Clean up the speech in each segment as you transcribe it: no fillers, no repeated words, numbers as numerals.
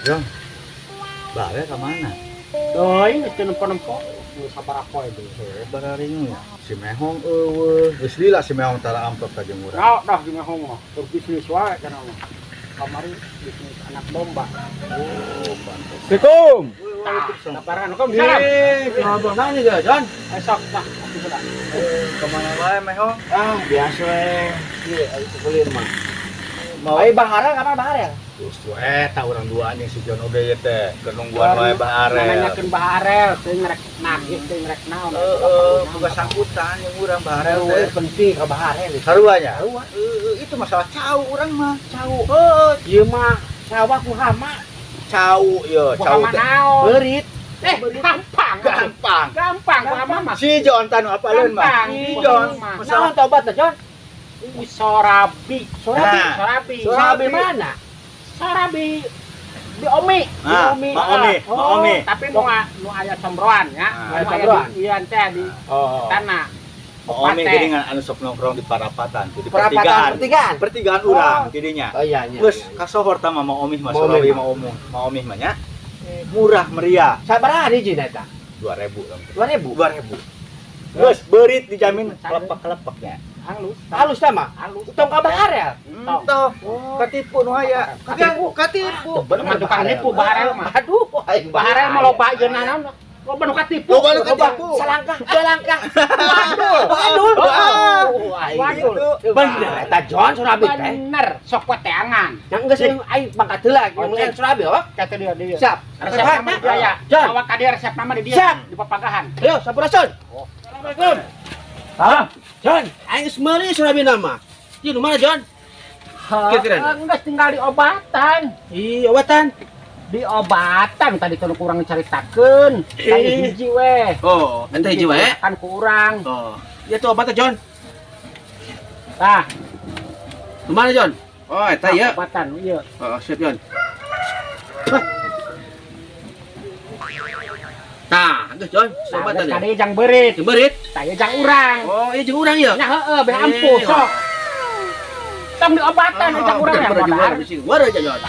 Jong, Bare ka mana? Doi, geus teu nempo-nempo. Nu sabaraha poe deui. Bararingung ya. Si Mehong eueuh. Geus lila si Mehong tara amprok ka jeung urang. Nah, dah di Mehong mah. Berbisnis wae kana mah. Kamari bisnis anak domba. Oh, pantes. Assalamualaikum. Waalaikumsalam. Kabaran, Waalaikumsalam. Ngobrol naon nih, John? Esok tah, atuh heula. Kemana wae, Mehong? Ah, biasa we. Ieu aya kuliah mah. Mau Ai Bahara kapan Bahara? Justru eta urang duaan jeung si John oge ieu teh. Keur nungguan wae Bah Arel. Nanyakeun Bah Arel, teu ngrek nagih, teu ngrek naon. Heeh, boga sangkutan yang urang Bah Arel teh. Penting ka Bahara. Sarua nya? Heeh, itu masalah cau urang mah. Cau. Heeh, Ieu mah sawah ku hama. Cau ieu, Ku cau hama teh. naon? Beurit. Eh, gampang. Gampang. Gampang ku hama mah. Si John tanu apa leun mah? Gampang. Si John. Masalah Naon teh obatna, John? Sorabi. Sorabi. Nah. Sorabi. Sorabi mana? Sorabi di Omi. Nah, Omi. Ma Omi, Ma Omi. Tapi nu nu aya combroan ya. Ah. Nu aya Combroan. di ieu teh di Oh. tanah. Ma Omi Pate. geuningan anu sok nongkrong di parapatan tuh di Perapatan pertigaan. pertigaan. Pertigaan urang tidinya. Oh iya iya. Geus kasohor tah Ma Omi mah Ma Omi Sorabi mah. Ma Omi, Ma Omi mah nya. Murah meriah. Sabaraha hiji eta? 2000 lah. 2000. 2000. Geus beurit dijamin kelepek-kelepeknya. Halus. Halus tah mah. Halus. Tong ka Baharel. Tong. Toh, katipu nu aya. Katipu. Katipu. Bener tukang nipu Baharel mah. Aduh, aing Baharel mah loba ieu naon. Loba nu katipu. Loba nu katipu. Salangkah, dua langkah. Waduh. Waduh. Waduh. Aing. Waduh. Bener eta John Surabi teh. Bener, sok we teangan. Yang geus aing pangkat heula yang lain Surabi oh. Kata dia dia. Siap. Resep nama di dia ya. John. Awak ka dia resep nama di dia Siap. di papagahan. Ayo sampurasun. Assalamualaikum. Salam. John, aing geus meuli Surabi nama. Ieu nu mana John? Kira-kira. Enggak tinggal diobatan. Ih, obatan. Diobatan tadi tuh kurang caritakeun. Tadi Eh. hiji weh. Oh, ente hiji wae. Kan kurang. Oh. Ieu tuh obatnya John. Tah, Nu mana John? Oh, eta ieu. obatan ieu. Oh, siap John. Nah, geus John, Nah, obatan ya. tadi jang beurit, Jeung beurit. tah jang urang. Oh, ieu jeung urang ieu. Nya heeh, beh ampuh Eh, sok. Tong diobatan jang urang yang modal. War aja John.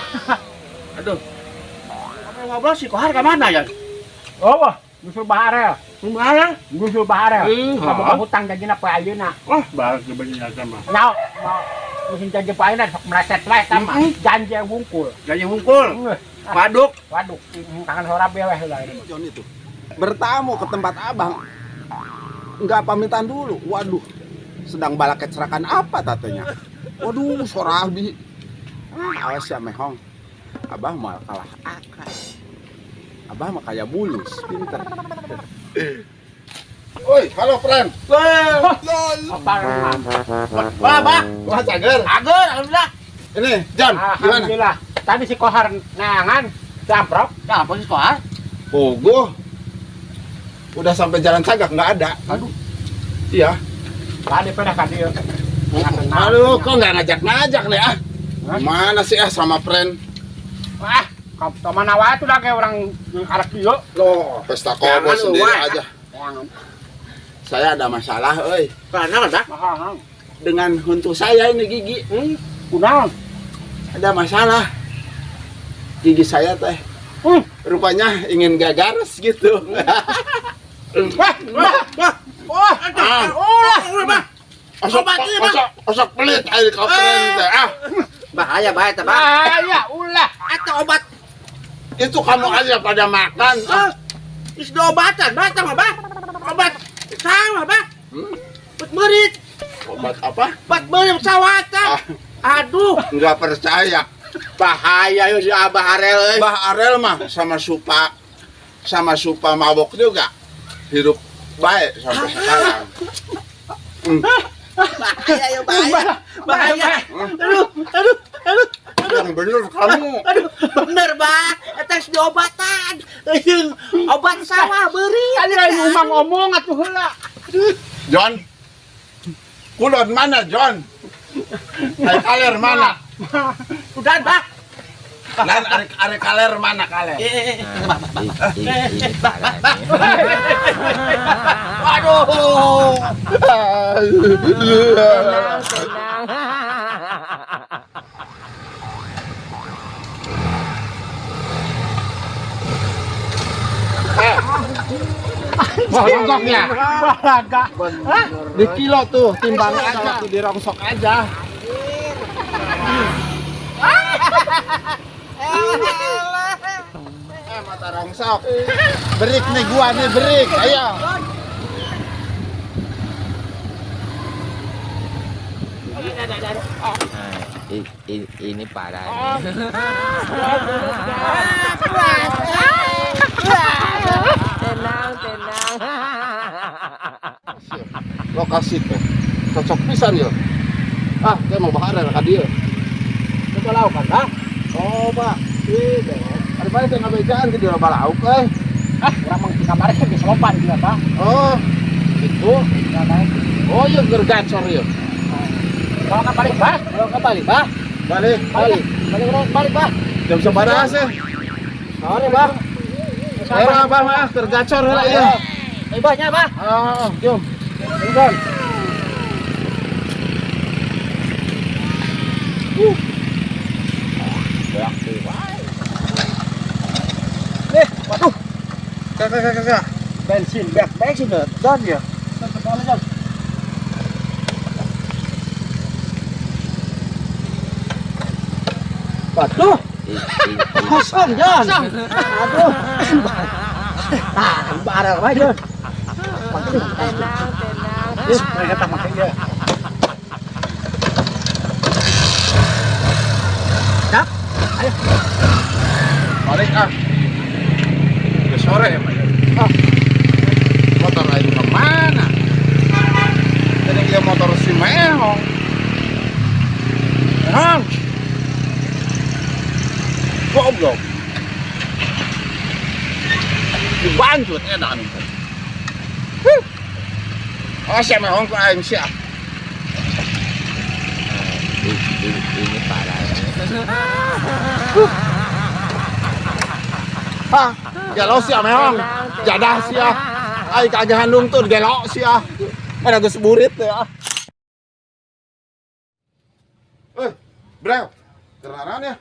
Aduh. Ngobrol si Kohar ka mana ya? Oh, wah, nyusul Baharel. Mana? Nyusul Baharel. Hmm, Kaboga hutang janjina poe ayeuna. Wah, bagus sebenarnya sama. Nyaho, mau musim janji poe ayeuna sok meleset wae tah mah. Janji wungkul. Janji wungkul. Waduk. Waduh, tangan Sorabi weh heula ini. John itu bertamu ke tempat abang, nggak pamitan dulu. Waduh, sedang balak kecerakan apa tatenya? Waduh, Sorabi. Ah, awas ya Mehong. Abah mau kalah akal. Abah mah kayak bulus, pinter. Oi, halo friend. Wah, Apa? wah, Bah. Wah, cager. Agur, alhamdulillah. Ini, John, gimana? Alhamdulillah. Tadi si Kohar neangan jamprok. Nah, apa sih Kohar? Pogo. Udah sampai Jalan Cagak nggak ada. Aduh. Iya. Tadi pedah ka dieu. Aduh, kok nggak ngajak-ngajak nih ah? Mana sih ah sama friend? Wah, ka mana wae tuh dah kayak orang karek dieu. Loh, pesta kobo Jangan, sendiri wah. aja. Neangan. Saya ada masalah, euy. Karena kan, Bah? Mahal. Dengan huntu saya ini gigi. Kunaon? Ada masalah. Gigi saya teh. Hmm. Rupanya ingin gagares gitu. Wah, wah, wah. Wah, Ah. ulah, ulah, Bah. Osok, Obat ieu, Bah. osok, osok pelit air kau keren teh. Ah, Bahaya, bahaya, teh, Bah. Bahaya ulah. Atau obat. itu kamu aja pada makan. Ah, is diobatan, Bah, sama, Bah. Obat sama, Bah. Hmm? Obat merit, Obat apa? obat merit sawatan. Ah, Aduh, nggak percaya. bahaya yo si Abah Arel euy. Bah Arel mah sama Supa mabok juga. Hidup baik sampai sekarang. Bahaya yo, bahaya. Bahaya. Aduh, aduh, aduh. Yang bener kamu. Aduh, bener, Bah. Eta geus diobatan. Euy, obat sawah beurit. Tadi lain umang ngomong atuh heula. John. Kulon mana, John? Ari kaler mana? Udah, Bah. Lan ari ari kaler mana kaler? Eh, bah, bah, bah. Eh, bah, bah, bah. Waduh. Tenang, tenang. Rongsok ya? Balaga. Di kilo tuh timbang aja, di rongsok aja. Mata rongsok. Berik nih gua nih, berik. Ayo. Ini parah nih. Tenang, tenang. Lokasi teh cocok pisan ya. Ah, dia mau bahar ka dieu. Coba lauk kan, Bang? Oh, Pak. Ih, ada balik teh ngabejaan ke dieu loba lauk euy. Ah, urang mah di kamar teh geus loba di dieu, Bang. Oh, gitu. Ya, naik. Oh, iya keur gacor ieu. Kalau ka balik, Bah. Kalau ka balik, Bah. Balik, Balik. Balik, balik, balik, Bah. Jam sabaraha sih? Sore, Bah. Ayo, Abah mah keur gacor heula ieu. Ayo, Bah, nya, Bah. Ah, jom. Jom. Nih, waduh. Kakak, kakak, kakak. Bensin, bek, bensin, Don ya. Waduh, kosong, Jon. Aduh. Ah, barang wae, Jon. Tenang, tenang. Mereka tak makan dia. Dap, ayo. Balik ah. Udah sore ya, Pak. Ah. Motor lain kemana? Ini dia motor si Mehong. Mehong. Goblok. Dibanjut edan. Huh. Oh, si Mehong ku aing sia. Ini parah nih. Hah, gelo sia Mehong. Jadah sia. Ai kagahan lungtur gelo sia. Mana geus burit teh ah. Eh, Bro. Keraran ya?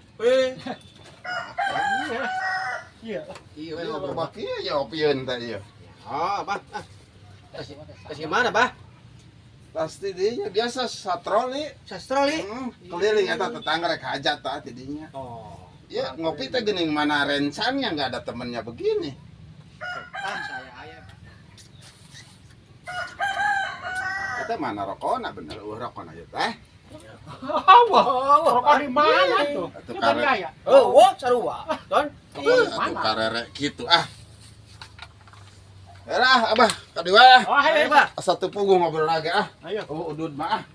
Iya. Iya, loba kieu ya opieun teh ieu. Oh, Bah. Kasih mana, Bah? Pasti dinya biasa satroli. Sastroli. Keliling eta tetangga rek hajat tah tidinya. Oh. Ya ngopi teh geuning mana rencangnya nggak ada temennya begini. Ah, saya aya. Eta mana rokona bener eueuh rokona ieu teh. Wah, rokok di mana tuh? Atuh Ini ban karek. gaya. Oh, wah, sarua. Don. Atuh karerek kitu ah. Yalah, Abah, ka dieu ah. Oh, ayo, Bah. Satu punggung ngobrol lagi ah. Ayo. Oh, udud mah ah.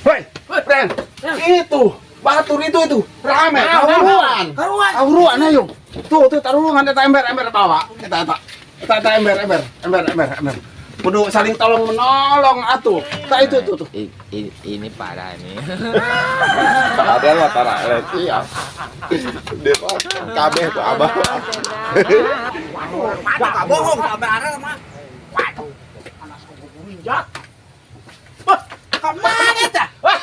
Hoi, friend. Itu, batur itu rame, karuan. Karuan. Karuan ayo. Tuh, tuh tarulungan eta ember ember bawa. Eta eta. Eta eta ember ember ember ember ember. Kudu saling tolong menolong atuh. Tah itu tuh tuh. Ini parah nih. Ada lah tara iya. Dia mah kabeh tuh abah. Waduh, gak bohong, gak barang mah. Waduh. Anak suku injak. Wah, kemana ta? Wah,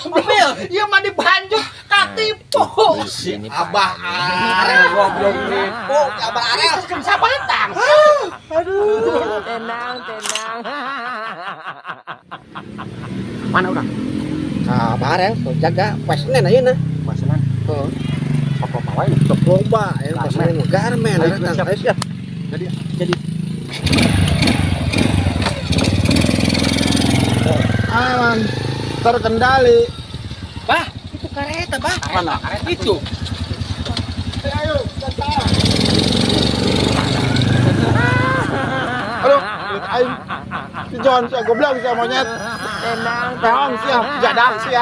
mobil. Iya mah dibanjut katipu. Si Ini abah parah nih. Arel Goblok nipu, Abah Arel. Terus sabatang. Tenang, tenang. Mana urang? Kabar ya, jaga poe Senin ayeuna. Poe Senin. Heeh. Sok loba wae. Sok loba ya poe Senin mah garmen Ayo, datang. siap. Ayo siap. Jadi Aman. Terkendali. Bah, itu kereta, Bah. Mana? Itu. Ayo, aduh, duit aing. Si John, si goblok, si monyet. Tenang, Pehong, si jadah, si.